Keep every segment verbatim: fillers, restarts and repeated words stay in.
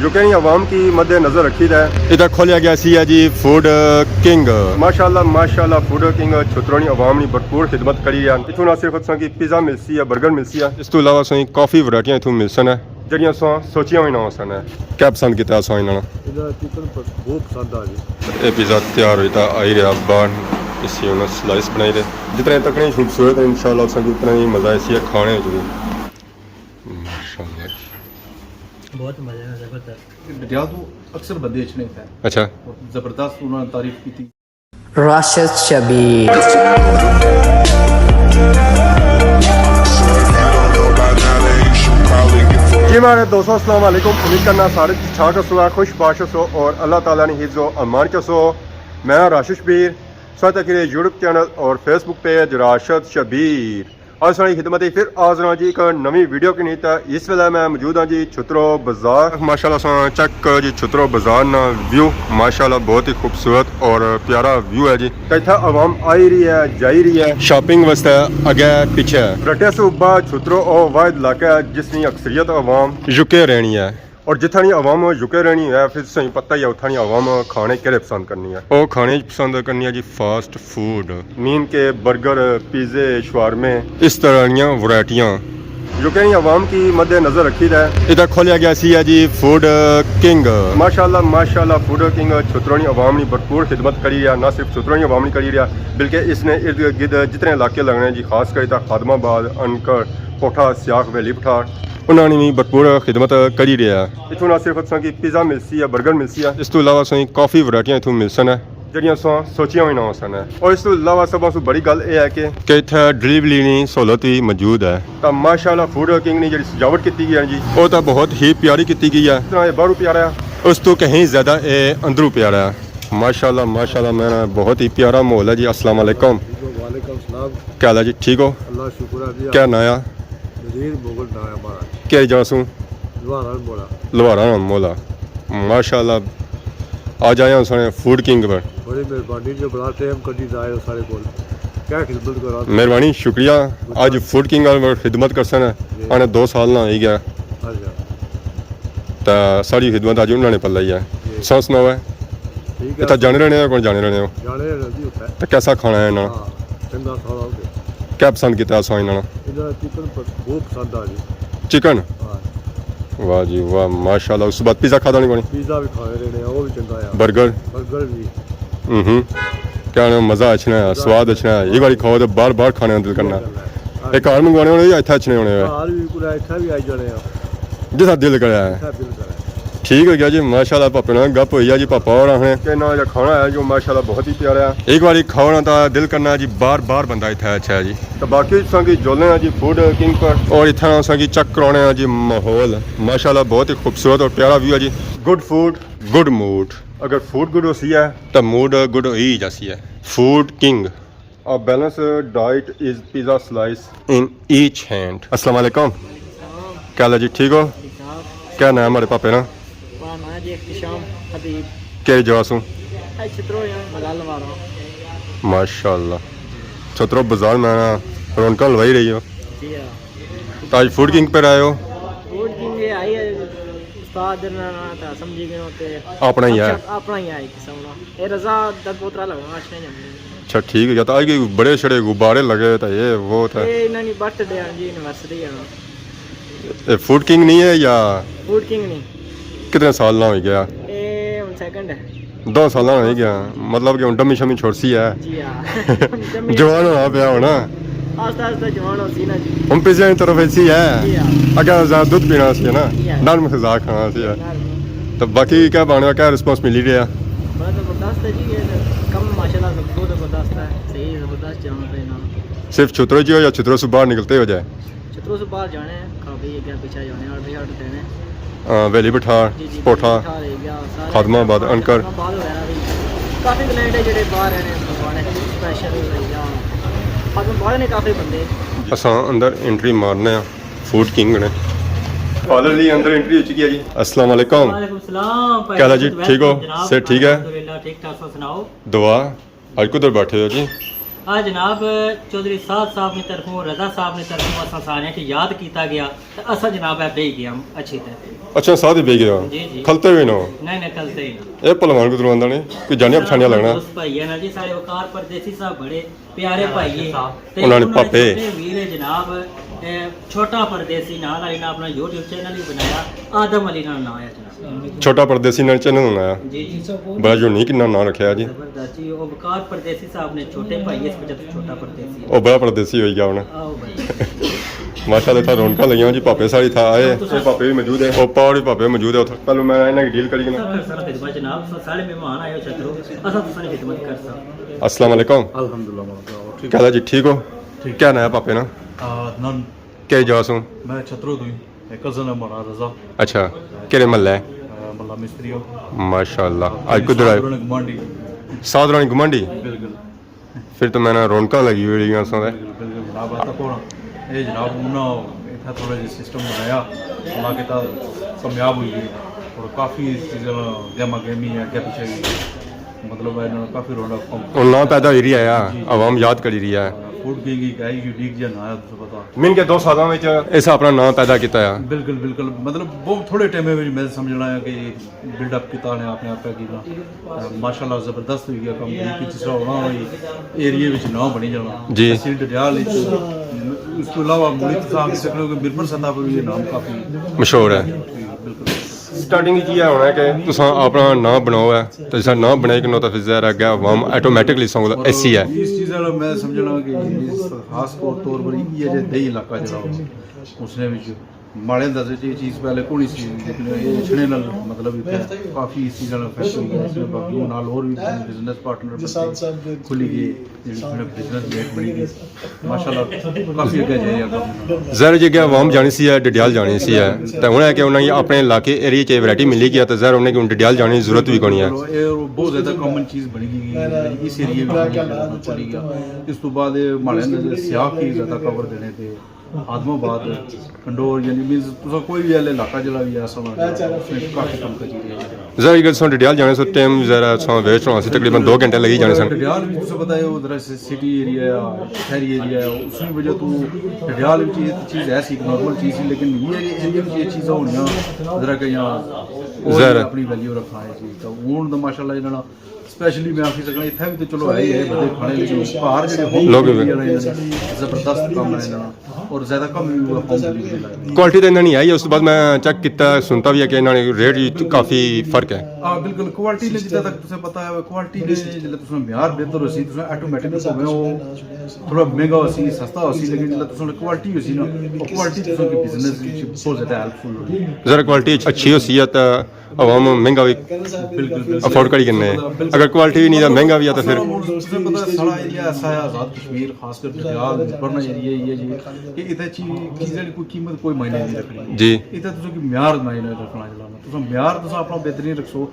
یوکے نی عوام کی مد نظر رکھی دا ہے۔ ادھر کھولیا گیا سی ہے جی فوڈ کنگ۔ ماشاءاللہ، ماشاءاللہ، فوڈ کنگ چھترو نی عوام نی بھرپور خدمت کری رہیا۔ اتھوں نہ صرف اساں کی پیزا ملسی ہے، برگر ملسی ہے، اس تو علاوہ اساں کی کافی ورائٹیاں اتھوں ملسن ہے، جڑیاں اساں سوچیاں وی نہ ہوسن ہے۔ کیا پسند کیتا اساں انہاں نے؟ انہاں نے چکن پ-، بہت پسند آ جی۔ اے پیزا تیار ہوئی تا آئی رہیا باہر، اسی انہاں سلائس بنائی دے۔ جتنے تکنے خوبصورت ہے، انشاءاللہ اساں کی اتنا ہی مزہ اسی ہے کھانے وچ بھی۔ ماشاءاللہ۔ بہت مزے میں زبردست۔ ڈڈیال تو اکثر بندے اچھنے اتھے۔ اچھا۔ اور زبردست انہاں نے تعریف کیتی۔ راشد شبیر۔ جی مہاڑے دوستو، السلام علیکم۔ امید کرنا سارے ٹھیک ٹھاک ہسو، خوش باش ہسو اور اللہ تعالیٰ نے حفظ و امان چ ہسو۔ میں راشد شبیر، ساتھ اکھیرے یوٹیوب چینل اور فیس بک پیج راشد شبیر۔ آج ساڑی خدمت اچ پھر حاضر ہاں جی ایک نویں ویڈیو کے نیت۔ اس ویلے میں موجود ہاں جی چھترو بازار۔ ماشاءاللہ ساں چیک کرو جی چھترو بازار نا ویو، ماشاءاللہ بہت ہی خوبصورت اور پیارا ویو ہے جی۔ تے اتھا عوام آئی رہی ہے، جائی رہی ہے شاپنگ واسطے اگے پیچھے۔ رٹے سے ابا چھترو او واحد علاقہ ہے جس نی اکثریت عوام یوکے رہنی ہے۔ اور جتھاں نی عوام یوکے رہنی ہے، پھر تساں کی پتہ ہی ہے اتھاں نی عوام کھانے کہڑے پسند کرنی ہے۔ او کھانے پسند کرنی ہے جی فاسٹ فوڈ، مین کے برگر، پیزے، شوارمے، اس طرح نیاں ورائٹیاں۔ یوکے نی عوام کی مد نظر رکھی دا ہے۔ ادھر کھولیا گیا سی ہے جی فوڈ کنگ۔ ماشاءاللہ، ماشاءاللہ، فوڈ کنگ چھترو نی عوام نی بھرپور خدمت کری رہیا، نہ صرف چھترو نی عوام نی کری رہیا بلکہ اس نے ارد گرد جتنے علاقے لگنے جی، خاص کر اتھا خادم آباد، انکڑ، کوٹھا، سیاخ، ویلی پٹھار، انہاں نی وی بھرپور خدمت کری رہیا ہے۔ اتھوں نہ صرف اساں کی پیزا ملسی ہے، برگر ملسی ہے، اس تو علاوہ اساں کی کافی ورائٹیاں اتھوں ملسن ہے، جڑیاں اساں سوچیاں وی نہ ہوسن ہے۔ اور اس تو علاوہ سب سوں بڑی گل اے ہے کہ، کہ اتھے ڈلیوری نی سہولت وی موجود ہے۔ تاں ماشاءاللہ فوڈ کنگ نی جڑی سجاوٹ کیتی گئی ہے جی، او تاں بہت ہی پیاری کیتی گئی ہے۔ اس طرح اے باہروں پیارا ہے، اس تو کہیں زیادہ اے اندروں پیارا ہے۔ ماشاءاللہ، ماشاءاللہ، میں بہت ہی پیارا ماحول ہے جی۔ السلام علیکم۔ وعلیکم السلام۔ کیا حال ہے جی؟ ٹھیک ہو؟ اللہ شکر ہے جی۔ کیا ناں ہے؟ نذیر مغل ناں ہے ہمارا۔ کہڑی جگہ سوں؟ لوہارا مولا۔ لوہارا مولا۔ ماشاءاللہ۔ آج آئے ہاں ساڑے فوڈ کنگ پر۔ بڑی مہربانی جو بڑا ٹائم کڈی تے آئے ہو ساڑے کول۔ کیا خدمت کراں؟ مہربانی، شکریہ۔ آج فوڈ کنگ پر خدمت کرسن۔ جی۔ آنے دو سال نہ ہوئی گیا۔ اچھا۔ تے ساڑی خدمت اج انہاں نے پلائی ہے۔ جی۔ سو سناؤ ہے؟ ٹھیک ہے۔ اتھا جانے رہنے ہو، کون جانے رہنے ہو؟ جانے رہنے جی اتھا۔ تے کیسا کھانا ہے انہاں؟ ہاں، چنگا کھانا ہوگا۔ کیا پسند کیتا اساں انہاں نے؟ انہاں نے چکن پ-، بہت پسند آ جی۔ چکن؟ ہاں۔ واہ جی واہ، ماشاءاللہ۔ اس بعد پیزا کھادا نہیں کونی؟ پیزا بھی کھانے رہنے، وہ بھی چنگا ہے۔ برگر؟ برگر بھی۔ ہوں۔ کیا نا، مزہ اچھنا ہے، سواد اچھنا ہے۔ یہ باری کھاؤ تو بار بار کھانے کا دل کرنا۔ یہ گھر منگوانے ہونے یا اتھا اچھنے ہونے ہیں؟ گھر بھی پورا اتھا بھی آئی جانے ہیں۔ جس دل کرا ہے۔ جس دل کرا ہے۔ ٹھیک ہو گیا جی، ماشاءاللہ پاپے نال گپ ہوئی ہے جی، پاپا اور آخنے کہ نا جا کھانا ہے جو ماشاءاللہ بہت ہی پیارا ہے۔ ایک باری کھاؤ نا تا دل کرنا جی، بار بار بندہ اتھا اچھا ہے جی۔ تو باقی تساں کی جولنے آں جی فوڈ کنگ پر، اور اتھا اساں کی چیک کرانے آں جی ماحول۔ ماشاءاللہ بہت ہی خوبصورت اور پیارا ویو ہے جی۔ گڈ فوڈ، گڈ موڈ۔ اگر فوڈ گڈ ہوسی ہے، تو موڈ گڈ ہوئی جاسی ہے۔ فوڈ کنگ۔ A balanced diet is pizza slice in each hand. السلام علیکم۔ کیا حال ہے جی؟ ٹھیک ہو؟ ٹھیک ٹھاک۔ کیا نام ہے ہمارے پاپے نا؟ ہمارا نام جی احتشام حبیب۔ کہڑی جگہ سوں؟ اے چھترو یا ملال وارا۔ ماشاءاللہ۔ چھترو بازار میں نا رونقاں لوائی رہی ہو۔ جی ہاں۔ تو آج فوڈ کنگ پر آئے ہو؟ فوڈ کنگ یہ آئی ہے، استاد نا نا تا سمجھی گئے ہو تے اپنا ہی ہے۔ اچھا، اپنا ہی ہے ایک قسم نا۔ اے رضا دا پوترا لگنا اچھنے جمنے۔ اچھا، ٹھیک ہے۔ تو آج کوئی بڑے شڑے غبارے لگے ہوئے تھے، یہ وہ تھا۔ اے انہاں نی برتھ ڈے آن جی، اینیورسری آن۔ اے فوڈ کنگ نہیں ہے یا؟ فوڈ کنگ نہیں۔ کتنے سال نہ ہوئی گیا؟ اے ہن سیکنڈ ہے۔ دو سال نہ ہوئی گیا، مطلب کہ ہن ڈمی شمی چھوڑسی ہے۔ جی ہاں۔ ڈمی جوان ہونا پیا ہونا۔ آہستہ آہستہ جوان ہوسی نا جی۔ ہن پیزے نی طرف ایسی ہے۔ جی ہاں۔ اگے زیادہ دودھ پینا سی نا۔ جی ہاں۔ نرم غذا کھانا سی۔ نرم۔ تو باقی کیا بنے، کیا رسپانس ملی رہا؟ بڑا زبردست ہے جی، یہ کم ماشاءاللہ بہت زبردست ہے، صحیح زبردست جانا پہ نا۔ صرف چھترو جی ہو یا چھترو سے باہر نکلتے ہو جائے؟ چھترو سے باہر جانے ہیں، کافی اگے پیچھے جانے ہیں، آرڈر شارڈر دینے ہیں۔ ہاں، ویلی پٹھار، جی، جی، پوٹھا، ویلی پٹھار ہے گیا، سارا خادم آباد، خادم انکر۔ آباد وغیرہ بھی۔ کافی کلائنٹ ہے جڑے باہر رہنے ہیں، منگوانے ہیں، اسپیشل ہو گیا۔ خادم آباد نے کافی بندے۔ اساں اندر انٹری مارنے ہیں فوڈ کنگ نے۔ فادر جی اندر انٹری ہو چکی ہے جی۔ السلام علیکم۔ وعلیکم السلام۔ کیا حال ہے جی؟ ٹھیک ہو؟ جناب، صحت ٹھیک ہے؟ الحمدللہ، ٹھیک ٹھاک، سو سناؤ؟ دعا۔ اج کدھر بیٹھے ہو جی؟ آ جناب، چوہدری سعد صاحب نی طرفوں، رضا صاحب نی طرفوں اساں ساریاں کی یاد کیتا گیا۔ اساں جناب ہے بہی گیا ہم اچھی طرح۔ اچھا، ساتھ ہی بہی گیا؟ جی، جی۔ کھلتے ہوئے نہ ہو؟ نہیں، نہیں، کھلتے ہی نہ۔ اے پہلوان کو ترواندہ نہیں، کوئی جانیا پچھانیا لگنا۔ اس بھائی ہے نا جی، سارے وقار پردیسی صاحب بڑے پیارے بھائی ہے۔ تے انہاں نے انہاں نے پاپے۔ چھوٹے ویر ہے جناب، اے چھوٹا پردیسی نال علی نے اپنا یوٹیوب چینل بھی بنایا، آدم علی نال نام ہے جناب۔ چھوٹا پردیسی نال چینل بنایا۔ جی، جی۔ بڑا یونیک انہاں نام رکھیا جی۔ زبردست جی، او وقار پردیسی صاحب نے چھوٹے بھائی اس وجہ تو چھوٹا پردیسی ہے۔ او بڑا پردیسی ہوئی گیا ہن۔ آؤ بھائی۔ ماشاءاللہ، اتھا رونقاں لگیاں جی، پاپے سارے اتھا آئے۔ اے پاپے بھی موجود ہے، او پاور بھی پاپے موجود ہے۔ اتھا پہلو میں انہاں کی ڈیل کری نا۔ سر، سر، خدمت جناب، سارے مہمان آئے ہو چھترو، اساں تساں دی خدمت کر ساں۔ السلام علیکم۔ الحمدللہ، ماشاءاللہ، ٹھیک۔ کیا حال ہے جی، ٹھیک ہو؟ ٹھیک۔ کیا نام ہے پاپے نا؟ آ، عدنان۔ کیا جا سوں؟ میں چھترو تو ہی۔ اے کزن ہے ہمارا رضا۔ اچھا، کیڑے محلہ ہے؟ آ، محلہ مستری ہو۔ ماشاءاللہ۔ اج کدھر آئے؟ سادرانی گمانڈی۔ سادرانی گمانڈی؟ بالکل۔ پھر تو میں نا رونقاں لگی ہوئی ہیں اساں دے۔ بالکل، بالکل جناب، آتا کون؟ اے جناب، انہاں اتھا تھوڑا جہا سسٹم بنایا، اللہ کیتا کامیاب ہوئی ہے اور کافی چیزاں گہما گہمی ہے، اگے پیچھے بھی۔ مطلب، انہاں نے کافی رونق کم۔ ہن ناں پیدا ہوئی رہی ہے، جی، جی۔ عوام یاد کری رہی ہے۔ فوڈ کنگ ایک ہے، یونیک جہا ناں ہے، تساں پتہ۔ من کے دو سالاں وچ ایسا اپنا ناں پیدا کیتا ہے۔ بالکل، بالکل۔ مطلب، بہت تھوڑے ٹائم وچ میں سمجھنا ہے کہ بلڈ اپ کیتا نے اپنے آپ کی نا۔ ماشاءاللہ زبردست ہوئی گیا کم، کہ جس طرح ہونا ہوئی ایریے وچ ناں بنی جانا۔ جی۔ تحصیل ڈڈیال وچ، اس تو علاوہ ملک تساں آکھی سکنے ہو کہ میرپور سطح پر بھی یہ نام کافی مشہور ہے۔ بالکل۔ سٹارٹنگ اچ یہ ہونا ہے کہ تساں اپنا ناں بناؤ ہے، تے جسا ناں بنائی کنو تے پھر ظاہر ہے کہ عوام آٹومیٹکلی تساں کول ایسی ہے۔ اس چیز والا میں سمجھنا کہ اس خاص طور، طور پر یہ جے دیہی علاقہ جڑا ہو، اس نے وچ ماڑے اندازے چ یہ چیز پہلے کونی سی، لیکن یہ اچھنے نال مطلب اتھے کافی اس چیز نال افیکٹ ہوئی گیا۔ اس نے باقی ہن نال ہور بھی بزنس پارٹنر بن کے کھلی گئے، جڑی اس نے بزنس میٹ بنی گئی۔ ماشاءاللہ کافی اگے جائی گیا کم۔ ظاہر ہے جے کہ عوام جانی سی ہے، ڈڈیال جانی سی ہے، تے ہن ہے کہ انہاں کی اپنے علاقے ایریے چ ورائٹی ملی گیا، تے ظاہر انہاں کی ہن ڈڈیال جانی ضرورت بھی کونی ہے۔ یہ بہت زیادہ کامن چیز بنی گئی ہے، اس ایریے وچ چلی گیا۔ اس تو بعد یہ ماڑے اندر سیاہ کی زیادہ کور دینے تے آدم آباد، کھنڈور، یعنی مینز تساں کوئی بھی اہل علاقہ جڑا بھی ہے، سمجھ لو، اس نے کافی کم کری رہے ہیں۔ ظاہر گل، تساں ڈڈیال جانے سو ٹائم ذرا تساں ویسٹ ہونا سی، تقریباً دو گھنٹے لگی جانے سن۔ ڈڈیال بھی تساں پتہ ہے، ادھر سٹی ایریا ہے، شہری ایریا ہے، اس کی وجہ تو ڈڈیال وچ یہ چیز ایسی ایک نارمل چیز سی، لیکن یہ ایریا وچ یہ چیزاں ہونیاں ذرا کہ یہاں ظاہر ہے۔ اپنی ویلیو رکھنا ہے چیز۔ تو ہن تو ماشاءاللہ انہاں سپیشلی میں آکھی سکنا، اتھے بھی تو چلو ہے ہی ہے، بندے کھانے، لیکن باہر جڑے ہوم لوگ ڈلیوری والے ہیں، زبردست کم ہے انہاں، اور زیادہ کم بھی ہوا ہوم ڈلیوری والا۔ کوالٹی تو انہاں نہیں آئی، اس کے بعد میں چیک کیتا، سنتا بھی ہے کہ انہاں نے ریٹ بھی کافی فرق ہے۔ ہاں، بالکل، کوالٹی نے جتنا تک تساں پتہ ہے، کوالٹی نے جلے تساں معیار بہتر ہو سی، تساں آٹومیٹک ہوے ہو، تھوڑا مہنگا ہو سی، سستا ہو سی، لیکن جلے تساں کوالٹی ہو سی نا، وہ کوالٹی تساں کے بزنس وچ بہت زیادہ ہیلپ فل ہو۔ ذرا کوالٹی اچھی ہو سی ہے تو عوام مہنگا بھی بالکل، بالکل۔ افورڈ کری کنے۔ بالکل۔ اگر کوالٹی بھی نہیں تو مہنگا بھی ہے تو پھر۔ تساں پتہ ہے، ساڑا ایریا ایسا ہے، آزاد کشمیر، خاص کر ڈڈیال، برنا ایریا ہی ہے جی، کہ اتھے چی-، چیزاں دی کوئی قیمت کوئی معنی نہیں رکھنی۔ جی۔ اتھے تساں کی معیار معنی رکھنا چلانا۔ تساں معیار تساں اپنا بہترین رکھسو،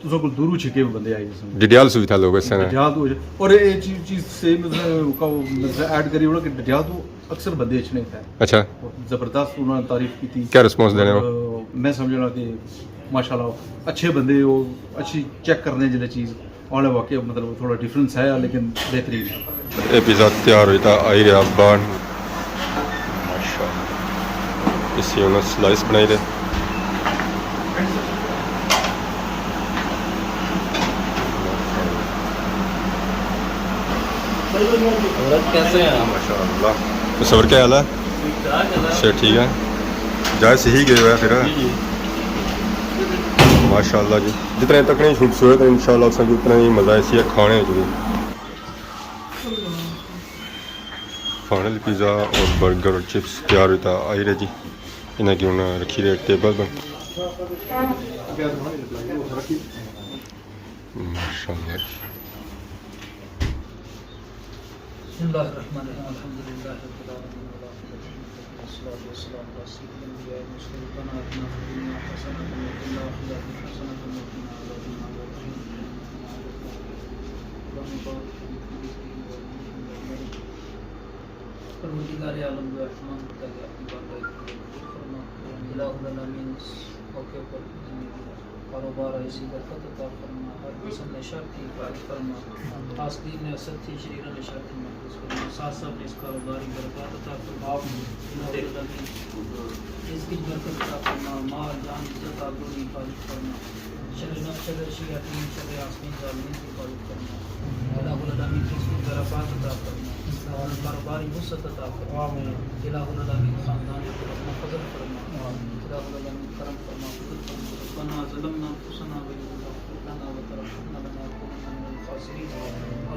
تساں کول دوروں چھکے ہوئے بندے آئی جاسن۔ ڈڈیال سوں بھی تھا لوگ اس طرح۔ ڈڈیال تو، اور یہ چیز، چیز سیم ایڈ کری ہونا کہ ڈڈیال تو اکثر بندے اچھنے اتھے۔ اچھا۔ اور زبردست انہاں نے تعریف کی تھی۔ کیا رسپانس دینے ہو؟ اور میں سمجھنا کہ ماشاءاللہ اچھے بندے ہو، اچھی چیک کرنے جلے چیز، انہاں نے واقعی مطلب تھوڑا ڈفرنس ہے، لیکن بہترین ہے۔ اے پیزا تیار ہوئی تا آئی رہیا باہر۔ ماشاءاللہ۔ اسی انہاں سلائس بنائی دے۔ حضرت کیسے ہیں آپ؟ ماشاءاللہ۔ تو صبر کیا حال ہے؟ ٹھیک ٹھاک ہے۔ اچھا، ٹھیک ہے۔ جائے صحیح گئے ہوئے پھر۔ جی، جی۔ ماشاءاللہ جی۔ جتنے تکنے خوبصورت ہیں، انشاءاللہ اس کو اتنا ہی مزہ ہے اسی کھانے چ بھی۔ فائنل پیزا اور برگر اور چپس تیار ہوتا آئی رہے جی۔ انہیں کیوں نہ رکھی رہے ٹیبل پر۔ ماشاءاللہ۔ بسم اللہ الرحمن الرحیم۔ الحمدللہ رب العالمین، والعاقبۃ للمتقین، والصلاۃ والسلام علی سید الانبیاء والمرسلین۔ ربنا آتنا فی الدنیا حسنۃ وفی الآخرۃ حسنۃ وقنا عذاب النار۔ اللہم بارک فی کل شیء وعلمہ۔ پروردگار عالم، رحمان، اپنی بندگی قبول فرما۔ الہ العالمین، اس موقع پر جنہیں کاروبار ایسی برکت عطا فرما، ہر قسم نے شر تھی حفاظت فرما، حاسدین نے حسد تھی شریراں نے شر تھی محفوظ فرما، ساتھ ساتھ نے اس کاروبار کی برکات عطا فرما، الہ العالمین، رزق کی برکت عطا فرما، مال جان عزت آبرو کی حفاظت فرما، شر نفس شر شیاطین شر حاسدین ظالمین کی حفاظت فرما، الہ العالمین رزق کی برکات عطا فرما، کاروبار کی وسعت عطا فرما، الہ العالمین خاندان کو اپنا فضل فرما، الہ العالمین کرم فرما، فضل فرما۔ ربنا ظلمنا أنفسنا وإن لم تغفر لنا وترحمنا لنكونن من الخاسرين.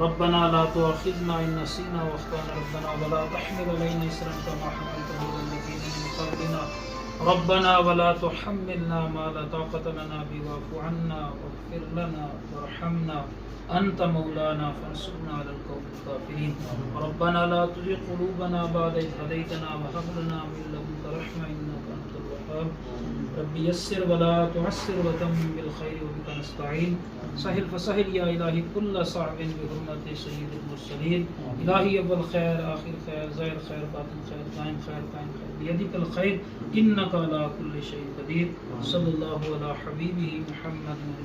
ربنا لا تؤاخذنا إن نسينا وأخطأنا ربنا ولا تحمل علينا إصرا كما حملته على الذين من قبلنا. ربنا ولا تحملنا ما لا طاقة لنا به واعف عنا واغفر لنا وارحمنا أنت مولانا فانصرنا على القوم الكافرين. ربنا لا تزغ قلوبنا بعد إذ هديتنا وهب لنا من لدنك رحمة إنك أنت الوهاب. رب يسر ولا تعسر وتمم بالخير وبك نستعين. سهل فسهل يا إلهي كل صعب بحرمة سيد المرسلين. إلهي أول خير، آخر خير، ظاهر خير، باطن خير، دائم خير، قائم خير، بيدك الخير، إنك على كل شيء قدير. صلى الله على حبيبه محمد.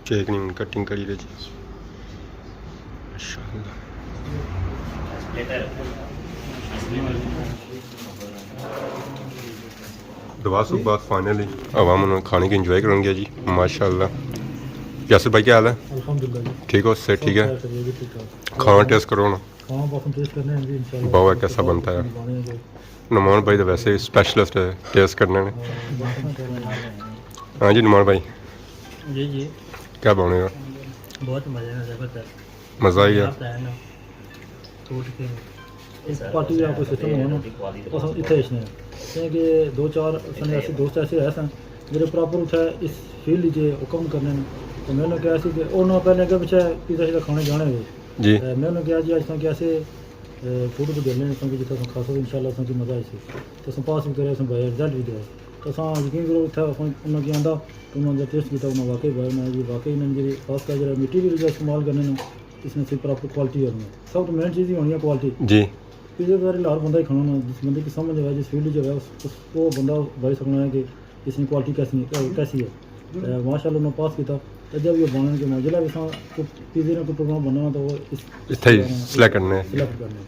چیک نہیں، کٹنگ کری رہی جی۔ ماشاءاللہ۔ دعا سو بعد فائنلی عوام انہوں نے کھانے کی انجوائے کرن گیا جی۔ ماشاءاللہ۔ یاسر بھائی، کیا حال ہے؟ الحمدللہ جی۔ ٹھیک ہو؟ صحت ٹھیک ہے؟ سب خیر خیریت، ٹھیک ٹھاک۔ کھانا ٹیسٹ کرو نا۔ ہاں، بس ہم ٹیسٹ کرنے ہیں جی، انشاءاللہ۔ بہت کیسا بنتا ہے؟ بنے گے۔ نعمان بھائی تو ویسے ہی اسپیشلسٹ ہے ٹیسٹ کرنے میں۔ ہاں، بس ہم ٹیسٹ کرنے ہیں۔ ہاں جی نعمان بھائی۔ جی، جی۔ کیا بنے گا؟ بہت مزے میں، زبردست۔ مزہ آئی گیا۔ آپ تو ہے نا، فوڈ کے پارٹی کا کوئی سسٹم ہو نا، تو اساں اتھے اچھنے ہیں۔ کیونکہ دو چار سنے ایسے دوست ایسے ہیں سن، جیہڑے پراپر اتھے اس فیلڈ وچ حکم کرنے ہیں۔ تو میں انہوں نے کہا سی کہ انہوں نے پہلے اگے پچھے پیزا شیزا کھانے جانے ہوئے۔ جی۔ تے میں انہوں نے کہا جی، اج تاں کہ ایسے اے، فوڈ کو دینے ہیں، کیونکہ جتھا اساں کھاسو، انشاءاللہ اساں کی مزہ آئی سی۔ تے اساں پاس بھی کرے، اساں بھائی رزلٹ بھی دے۔ تے اساں یقین کرو، اتھا اساں انہاں کی آندا، انہاں دا ٹیسٹ کیتا، انہاں واقعی بھائی، انہاں جی واقعی انہاں جی خاص کر جڑا مٹیریل جو استعمال کرنے نا، اس نے صرف پراپر کوالٹی ہونی ہے۔ سب تو مین چیز ہی ہونی ہے کوالٹی۔ جی۔ پیزے تو ہر بندہ ہی کھانا نا، جس بندے کی سمجھ آئے، جس فیلڈ جو ہے، اس، اس، وہ بندہ بھائی سکنا ہے کہ اس نی کوالٹی کیسی ہے، کیسی ہے۔ تے ماشاءاللہ انہاں پاس کیتا۔ تے جب یہ بنن کے جلے وی اساں کو پیزے نا کوئی پروگرام بننا نا تو وہ اس اتھے ہی سلیکٹ کرنے۔ سلیکٹ کرنے۔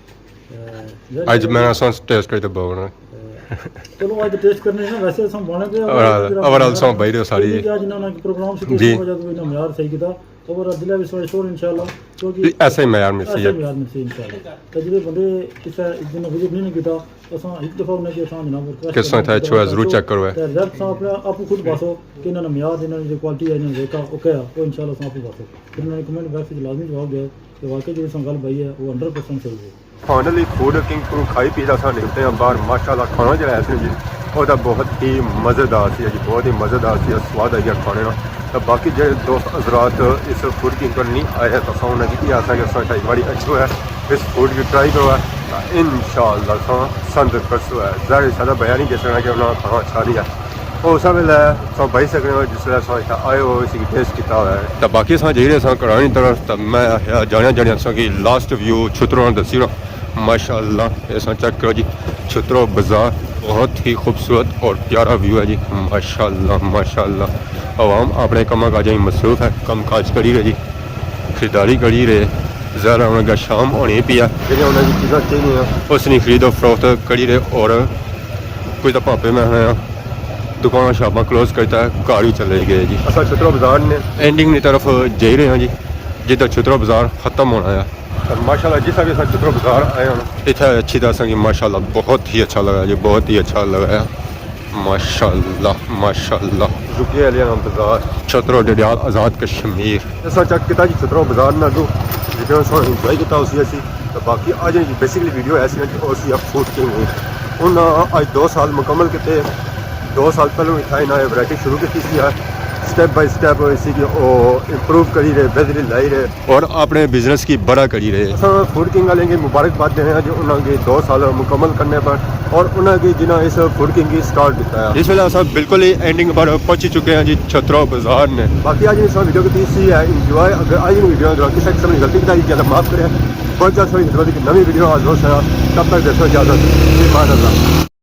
تے اج میں اساں ٹیسٹ کری تے بہت نا۔ تے چلو اج ٹیسٹ کرنے نا، ویسے اساں بنے تے اوورآل، اوورآل اساں بھائی دے ساری۔ کیا جنہاں نا پروگرام سی، جی۔ وجہ تو انہاں معیار صحیح کیتا۔ اوور دلے وچ سوچ سوچ انشاءاللہ، کیونکہ ایسا ہی معیار ملسی ایسا ہے۔ ہی معیار ملسی انشاءاللہ۔ تے جڑے بندے اس دن وزٹ نہیں کیتا، اساں ہک دفعہ انہاں کی اساں جناب ریکویسٹ کس طرح کرنے تھا، چھوڑا ضرور چیک کرو ہے۔ تے رزلٹ اساں اپنے آپ خود پاسو کہ انہاں نے معیار، انہاں نے جو کوالٹی ہے، انہاں نے دیکھا، اوکے ہے، وہ انشاءاللہ اساں آپ پاسو۔ پھر انہاں نے کمنٹ باکس وچ لازمی جواب دیا کہ واقعی جو اساں گل پائی ہے، وہ ہنڈریڈ پرسینٹ صحیح ہے۔ فائنلی فوڈ کنگ کو کھائی پی تے اساں نکلتے ہیں باہر۔ ماشاءاللہ کھانا جڑا ہے سی جی، وہ تو بہت ہی مزیدار سی جی، بہت ہی مزیدار سی، سواد آئی گیا کھانے نا۔ تو باقی جڑے دوست حضرات اس فوڈ کنگ پر نہیں آئے ہیں تو اساں انہاں کی یہ آساں کہ اساں ایک باری اچھو ہے، اس فوڈ کی ٹرائی کرو ہے، تو انشاءاللہ اساں پسند کرسو ہے۔ ظاہر ہے سارا بیان نہیں دے سکنا کہ انہاں کھانا اچھا نہیں ہے۔ او اساں ویلے اساں بھائی سکنے ہو جس ویلے اساں اتھا آئے ہو، اسی کی ٹیسٹ کیتا ہوا ہے۔ تے باقی اساں جائی رہے اساں کراڑی طرف، تے میں آخیا جانے جانے اساں کی لاسٹ ویو چھتروں نا دسی رہا۔ ماشاءاللہ، اساں چیک کرو جی، چھترو بازار بہت ہی خوبصورت اور پیارا ویو ہے جی۔ ماشاءاللہ، ماشاءاللہ، عوام اپنے کماں کاجاں ہی مصروف ہے، کم کاج کری رہے جی، خریداری کری رہے۔ ظاہر ہے انہاں کا شام ہونی پی ہے۔ جڑے انہاں کی چیزاں چاہیے ہیں۔ اس نے خرید و فروخت کری رہے اور کچھ تو پاپے میں آیا دکان شاپاں کلوز کرتا ہے، گھر ہی چلے گئے جی۔ اساں چھترو بازار نے اینڈنگ کی طرف جائی رہے ہیں جی، جدھر چھترو بازار ختم ہونا ہے۔ ماشاءاللہ جس طرح اساں چھترو بازار آئے ہیں اتھے اچھی طرح سنگی ماشاءاللہ بہت ہی اچھا لگا جی، بہت ہی اچھا لگا ہے۔ ماشاءاللہ، ماشاءاللہ۔ رکیے علی بازار۔ چھترو ڈڈیال آزاد کشمیر۔ اساں چیک کیتا جی چھترو بازار نہ اگوں، جتنا سو انجوائے کیتا اسی اسی۔ تو باقی اج جی بیسیکلی ویڈیو ایسی ہے جی، او سی اپ فوڈ کنگ ہوئی۔ انہاں اج دو سال مکمل کیتے، دو سال پہلے اتھا انہاں ورائٹی شروع کیتی سی ہے، سٹیپ بائی سٹیپ اسی کی او امپروو کری رہے، بہتری لائی رہے۔ اور اپنے بزنس کی بڑا کری رہے۔ اساں فوڈ کنگ والے کی مبارکباد دینے ہیں جو انہاں کے دو سال مکمل کرنے پر اور انہاں کی جنہاں اس فوڈ کنگ کی سٹارٹ دیتا ہے۔ اس ویلے اساں بالکل ہی اینڈنگ پر پہنچی چکے ہیں جی چھترو بازار نے۔ باقی اج اساں ویڈیو کی سی ہے انجوائے۔ اگر اج ویڈیو اگر کسی قسم کی غلطی کی تو معاف کرے۔ بہت جلد ساری خدمت کی نوی ویڈیو حاضر ہو سکا۔ تب تک دیسو اجازت۔ فی امان اللہ۔